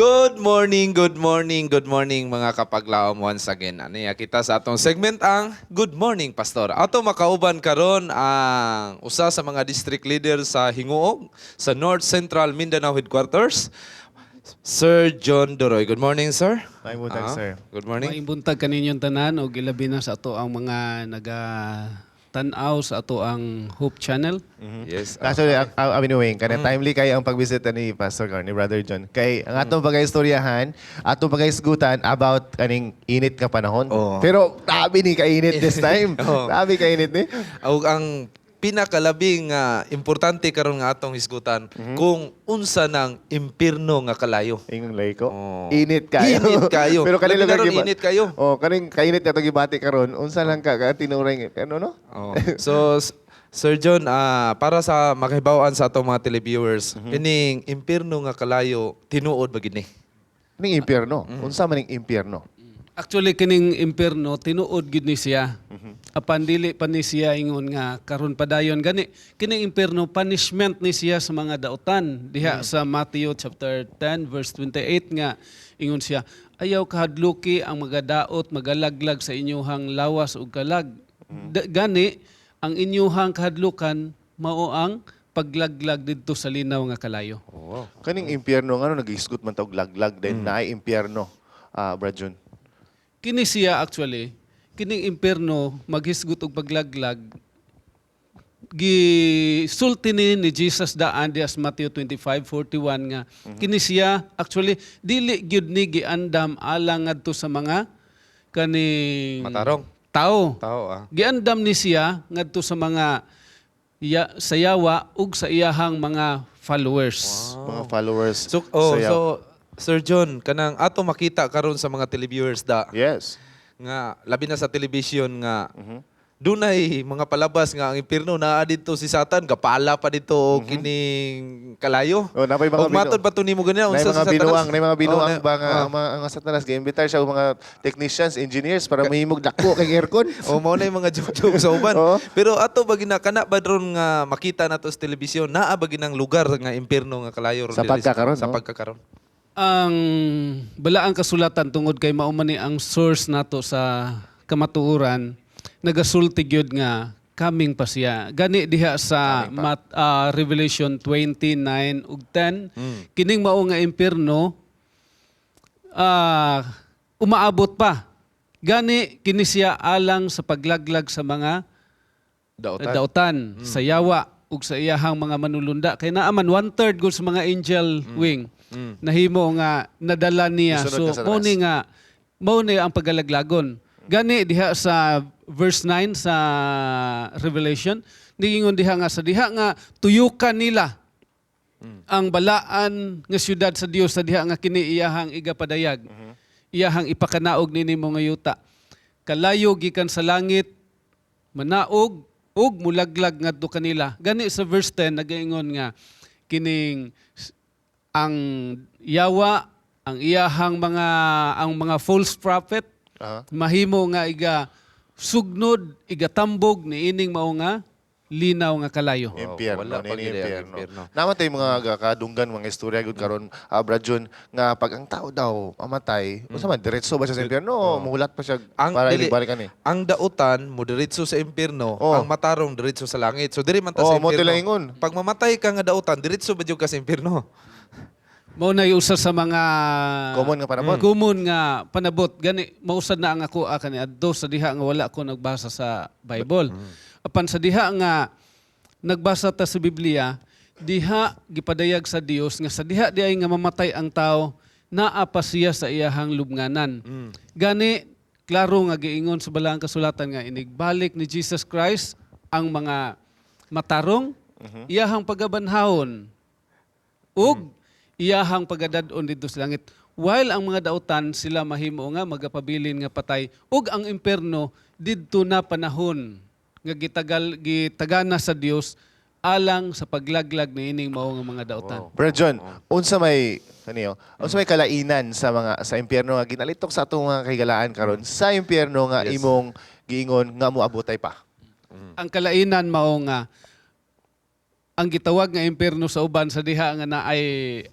Good morning, good morning, good morning, mga kapaglaom, once again. Ano kita sa atong segment, ang Good Morning Pastor. Ato makauban karon ang usa sa mga district leader sa Hinguog sa North Central Mindanao Headquarters, Sir John Doroy. Good morning, sir. Maayong buntag, sir. Good morning. Maayong buntag kaninyong tanan og ilabi na sa ato ang mga naga tan-aw sa ato ang Hope Channel. Yes. Actually, ang anyway, kaya timely kay ang pagbisita ni Pastor Carl, ni Brother John. Kay ang atong pagaistoryahan, atong pagaisgutan about kaning init nga panahon. Pero grabe ni kainit this time. Grabe kainit ni. Og ang pinakalabing importante karon nga atong hisgutan, kung unsa nang impierno nga kalayo. Ingon lay ko. Oo. Init kayo. Init kayo. Pero kanila Labi na ron, giba- init kayo. Oh, kaning kainit nga itong gibati karon. Unsa lang ka ka tinuring ano, no? Oh. So, Sir John, para sa makahibaw-an sa atong mga televiewers, kining impierno nga kalayo, tinuod ba gini? Ning impyerno. Unsa man ning impyerno? Actually, kining impierno tinuod gid ni siya. Apan dili pa ni siya ingon nga karon padayon gani. Kining impierno, punishment ni siya sa mga dautan. Diha sa Matthew chapter 10 verse 28 nga ingon siya, "Ayaw kahadluki ang magadaot magalaglag sa inyuhang lawas ug kalag. Gani ang inyuhang kahadlukan mao ang paglaglag didto sa linaw nga kalayo." Oh. Kaning impyerno, ngano nagisgot man ta og laglag then naay impyerno? Ah, Brad John. Kini siya actually, kining impierno maghisgot og paglaglag, gisulti ni Jesus daan diha sa Matthew 25:41 nga kini siya actually dili gyud ni giandam alang ngadto sa mga kaning Matarong. Tao. Tao ah. Giandam ni siya ngadto sa mga ya, sa yawa ug sa iyahang mga followers. Mga followers. So, oh, sa so Sir John, kanang ato makita karon sa mga televiewers da nga labi na sa television nga dunay mga palabas nga ang impierno naa didto si Satan gapala pa didto og kining kalayo. Oh, napay mga Og matod pa to nimo ganina Nay unsa mga sa Satanas? binuang, nay mga binuang Oh, ba nga ang mga ang Satanas giimbitar siya og mga technicians, engineers para mahimog dako kay aircon. Oh, mao na yung mga joke-joke sa uban. Pero ato ba gina kana ba ron nga makita nato sa telebisyon, naa ba ginang lugar nga impierno nga kalayo ron Sa diri pagkakaron, sa no? pagkakaron? Ang balaang kasulatan, tungod kay mao man ni ang source nato sa kamatuoran, nagasulti gyud nga coming pa siya. Gani diha sa Revelation 29 ug 10, kining mao nga impierno umaabot pa. Gani kini siya alang sa paglaglag sa mga Daotan. Dautan, sa yawa ug sa iyahang mga manulunda, kay naa man one third gud sa mga angel wing nahimo nga nadala niya. Isunod So ka sa mao ni nga mao ni ang pagalaglagon. Gani diha sa verse 9 sa Revelation, niingon diha nga sa diha nga tuyukan nila ang balaan nga syudad sa Dios, sa diha nga kini iyahang igapadayag, iyahang ipakanaog nini mo nga yuta, kalayo gikan sa langit manaog ug mulaglag ngadto kanila. Gani sa verse 10 nagaingon nga kining ang yawa, ang iyahang mga ang mga false prophet mahimo nga iga sugnod, igatambog niining mao nga linaw nga kalayo. Impyerno, Wala pa nini gid ang impyerno. impyerno. Naman tayo mga kadunggan mga istorya gud karon, Brad Jun, nga pag ang tao daw mamatay, unsa man, diretso ba siya sa impyerno o muhulat pa siya Ang para dili- iligbalik ani? Ang dautan mo diretso sa impierno, ang matarong diretso sa langit. So diri man ta Oh, sa mo impierno. tilaingon. Pag mamatay ka nga dautan, diretso ba jud ka sa impierno? Mao na usa sa mga Common nga panabot. Common nga panabot. Gani mausad na ang ako kani adto sa diha nga wala ko nagbasa sa Bible. Apan sa diha nga nagbasa ta sa Biblia, diha gipadayag sa Dios nga sa diha di ay nga mamatay ang tao, naa pa siya sa iyahang lubnganan. Gani klaro nga giingon sa balaang kasulatan nga inigbalik ni Jesus Christ ang mga matarong, iyahang pagabanhawon ug iyahang pagadad-on didto sa langit. While ang mga dautan, sila mahimo nga magapabilin nga patay, ug ang impierno didto na panahon nga gitagal gitagana sa Dios alang sa paglaglag niining mao nga mga dautan. Brad John, unsa may kaniyo? Unsa may kalainan sa mga sa impyerno nga ginalitok sa atong mga kahigalaan karon sa impyerno nga imong giingon nga moabotay pa? Ang kalainan mao nga Ang gitawag nga impierno sa uban sa diha nga naay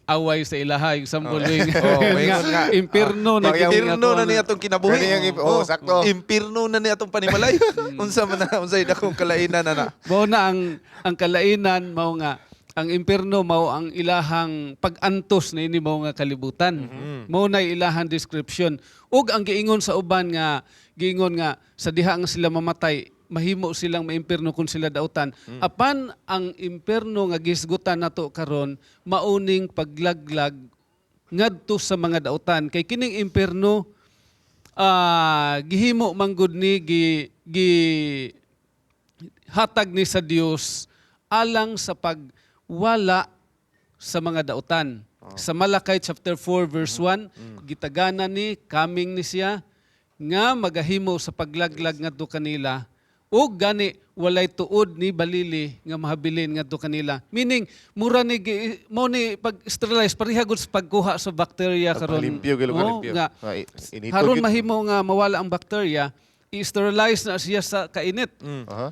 away sa ilaha, example, oh. Oh, maingon nga. Impierno na gid Impierno nga na niya atong kinabuhi. Kani ang oh, sakto. Impierno na niya atong panimalay. Unsa man na, unsay dakong kalainan na na. Mao na ang kalainan, mao nga ang impierno mao ang ilahang pag-antos na ini mao nga kalibutan. Mao na ilahang description. Ug ang giingon sa uban nga giingon nga sa diha nga sila mamatay, mahimo silang maimpierno kung sila dautan. Apan ang impierno nga gisgutan nato karon, mauning paglaglag ngadto sa mga dautan, kay kining impierno gihimo manggod ni gi, gi hatag ni sa Dios alang sa pagwala sa mga dautan. Sa Malakay chapter 4 verse 1, gitagana ni kaming ni siya nga magahimo sa paglaglag ngadto kanila, ug gani walay tuod ni balili nga mahabilin ngadto kanila. Meaning mura ni mo ni pag sterilize, pareha gud sa pagkuha sa bacteria karon. Pagpalimpyo, gilo Oo, kalimpyo. nga Inito haron gyud. mahimo nga mawala ang bacteria, i-sterilize na siya sa kainit.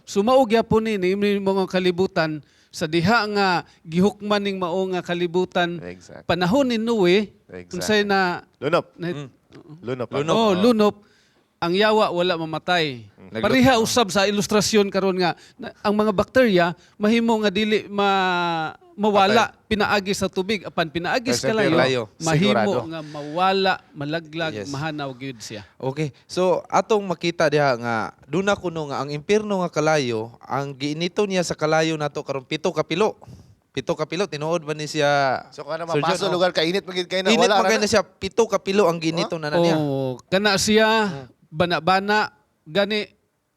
So mao gyapon ni ni mga kalibutan sa diha nga gihukman ning mao nga kalibutan panahon ni Noe, unsay na Lunop. na Lunop. Lunop. Oh, lunop. Ang yawa wala mamatay. Naglut- Pareha usab sa ilustrasyon karon nga ang mga bakterya mahimo nga dili mawala pinaagi sa tubig, apan pinaagi sa Sa kalayo, kalayo. mahimo Sigurado. nga mawala, malaglag, mahanaw gyud siya. Okay. So atong makita diha nga duna kuno nga ang impierno nga kalayo, ang giinito niya sa kalayo nato karon 7 ka pilo. 7 ka pilo, tinuod ba ni siya? So kung ano Sir John, mapaso oh? lugar kainit man gyud kay na Init wala man ra kay na. na siya, 7 ka pilo ang ginito na na niya. Oh, kana siya bana-bana gani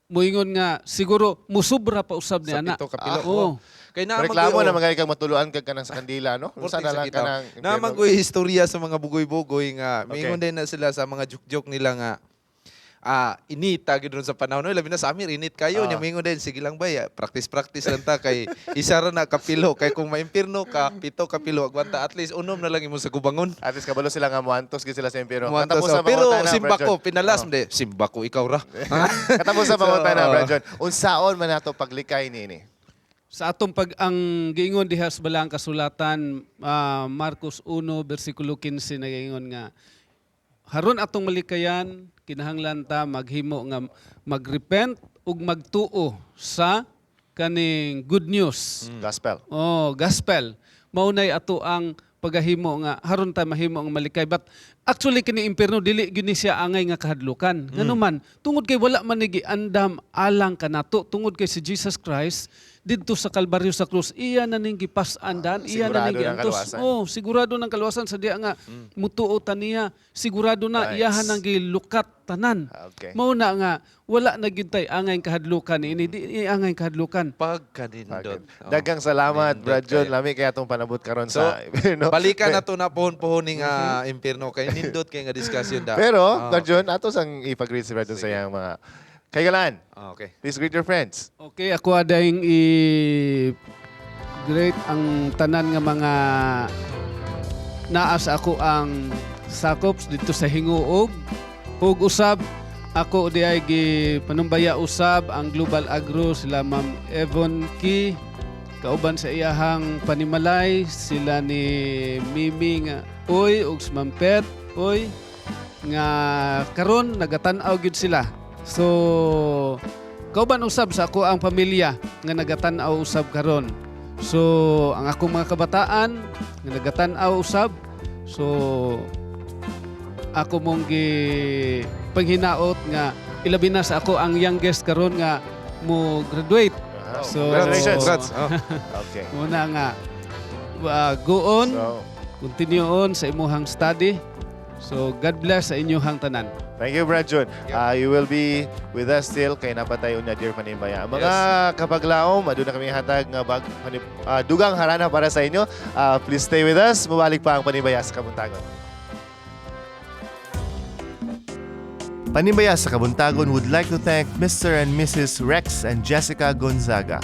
moingon nga siguro musubra pa usab ni Sa ana. 7 ka pilo. Oh. Kay naa Reklamo man na mga kang matuluan kag kanang sa kandila, no? Unsa na lang kanang Naa man ko'y istorya sa mga bugoy-bugoy nga miingon din na sila sa mga joke-joke nila nga inita gyud ron sa panahon, no, labi na sa Amir, init kayo nya, miingon din, "Sige lang bay, practice practice lang ta kay isa ra na kapilo, kay kung maimpirno ka 7 ka pilo, agwanta at least unom na lang imo sa gubangon." At least kabalo sila nga moantos gyud sila sa impyerno. Muantos, Katapos sa oh. Pero pangutana, simba Brad ko John. pinalas oh. Simba ko ikaw ra. Katapos sa pangutana, So, Brad John. Unsaon man nato paglikay niini? Sa atong pag ang giingon diha sa balang kasulatan, Marcos 1 bersikulo 15, nagaingon nga haron atong malikayan, kinahanglan ta maghimo nga magrepent ug magtuo sa kaning good news. Gospel. Oh, gospel. Maunay ato ang pagahimo nga haron ta mahimo ang malikay. But actually kini impierno dili gyud ni siya angay nga kahadlukan. Ngano man, tungod kay wala man ni giandam alang kanato, tungod kay si Jesus Christ didto sa Kalbaryo sa krus, iya na ning gipas-an, iya na ning Sigurado ng giantos. kaluwasan. Oh, sigurado ng kaluwasan sa diha nga mutuo ta niya, sigurado na iyahan ang gilukat tanan. Mao na nga wala na gyud tay angay kahadlukan ini, di angay kahadlukan. Pagkanindot. Oh. Daghang salamat, Nindot Brad John. kayo. Lami kaya atong panabot karon So, sa impyerno. balikan na to na pohon-pohon ning impierno kay nindot kay nga discussion da. Pero, Ah, Brad John, ato sang ipag-greet si Brad John sa iyang mga kaigalaan. Okay. Please greet your friends. Okay, ako adayng i great ang tanan nga mga naa sa ako ang sakops dito sa Hinguog ug usab ako di ay gi panumbaya usab ang Global Agro, sila Ma'am Evon Key kauban sa iyahang panimalay, sila ni Mimi nga oy ug si Ma'am Pet oy nga karon nagatan-aw gyud sila. So kauban usab sa ako ang pamilya nga nagatan-aw usab karon. So ang akong mga kabataan nga nagatan-aw usab. So ako mong gi panghinaot nga ilabi na sa ako ang youngest karon nga mo graduate. So Congratulations. Congrats. Oh. Muna nga go on, So, continue on sa imuhang study. So God bless sa inyong tanan. Thank you, Brad Jun. You will be with us still kay napatay unya, dear Panimbaya. Mga kapaglaom, aduna kami hatag nga bag, dugang harana para sa inyo. Please stay with us. Mubalik pa ang Panimbaya sa Kabuntagon. Panimbaya sa Kabuntagon would like to thank Mr. and Mrs. Rex and Jessica Gonzaga.